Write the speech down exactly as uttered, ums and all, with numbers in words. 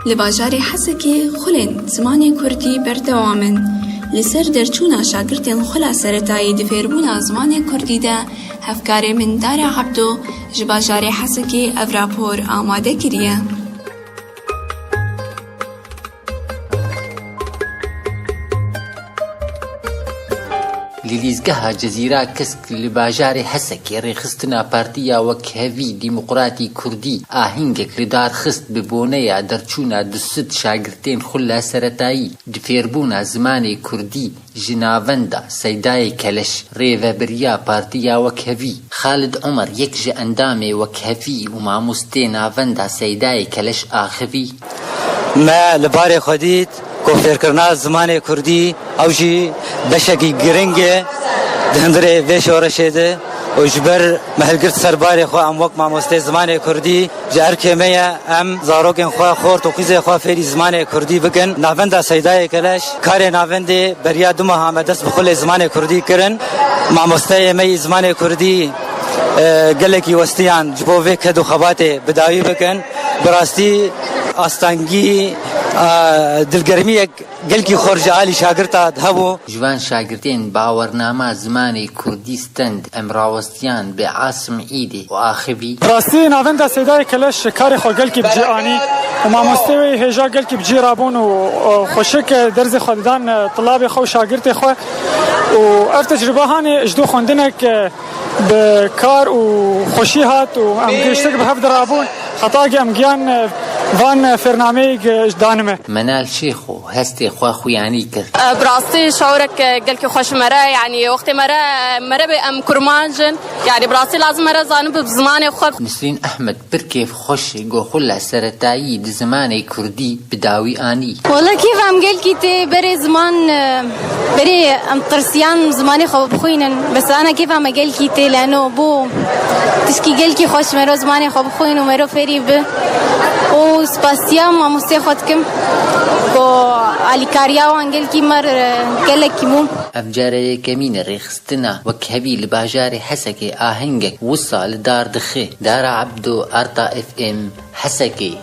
Li bajarê Hesekê xulên zimanê kurdî berdewam in. Li ser derçûna şagirtên xula seretayî di fêrbûna zimanê kurdî de hevkarê min Dara Ebdo ji bajarê Hesekê ev rapor amade kiriye. Li lîzgeha Cezîra Kesk li bajarê Hesekê rêxistina Partiya Wekhevî Demokratî Kurdî ahîngek li dar xist bi boneya derçûna du sed şagirtên xula seretayî di fêrbûna zimanê kurdî ji navenda Seydayê Keleş. Rêvebiriya Partiya Wekhevî Xalid Omer, yek ji endamê Wekhevî û mamostê navenda Seydayê Keleş axivî. Me li barê xwe dît ku fêrkirina zimanê kurdî ew jî beşekî giring e di hundirê vê şoreşê de û ji ber me hilgirt ser barê xwe, em wek mamostê zimanê kurdî ji erkê me ye em zarokên xwe, xort û qîzê xwe fêrî zimanê kurdî bikin. Navenda Seydayê Keleş, karê navendê beriya du meha me dest bi xulê zimanê kurdî kirin. Mamosteyê me yî zimanê kurdî, e, gelekî westiyan ji bo vê ked û xebatê bi dawî bikin. Bi rastî astengî, e, dilgermiyek gelkî xurt ji alî şagirta hebû. Ji van şagirtên bawernama zimanê kurdî stend em rawestiyan bi Asim Îdê û axivî. Bi rastî navenda Seydayê Keleş karê xwe gelkî bi cî anî û mamostê wê hêja gelkî bi cî rabûn û, û xweşik derzê xwe didan, e, tilabê xwe û şagirtê xwe. Û ev tecrûbe hanê ji dû xwendinek, e, bi kar û xweşî hat û em giştik bi hev dirabûn. Heta ki em giyan, e, van, e, fêrnameyek, e, danime. Menal Şêxo hestê xwe xuyanî kir. E, bi rastî şawirek, e, gelkî xweş mere, yanî wextê mere, mere be em kurmanc in. Yanî bi rastî lazim mere zanin bi zimanê xwe. Nisrîn Ehmed pir kêf xweş e, ku xula seretayî di zimanê kurdî bi dawî anî. Wala kêfa em gelkî tê berê ziman, e, berê em tirsiyan zimanê xwe bixwînin. Mesela ana kêfa me gelkî tê leno bo tişkî gelkî xweş mero zimanê xwe bixwîn û mero fêrî bi. Û spasiya mamostê xwe dikim ku alîkariya wan gelkî mer, e, gelekî bû. Ev care yekemîn e rêxistina Wekhevî li bajarê Hesekê ahengek wisa li dar dixe. Dara Ebdo, Arta F M, Hesekê.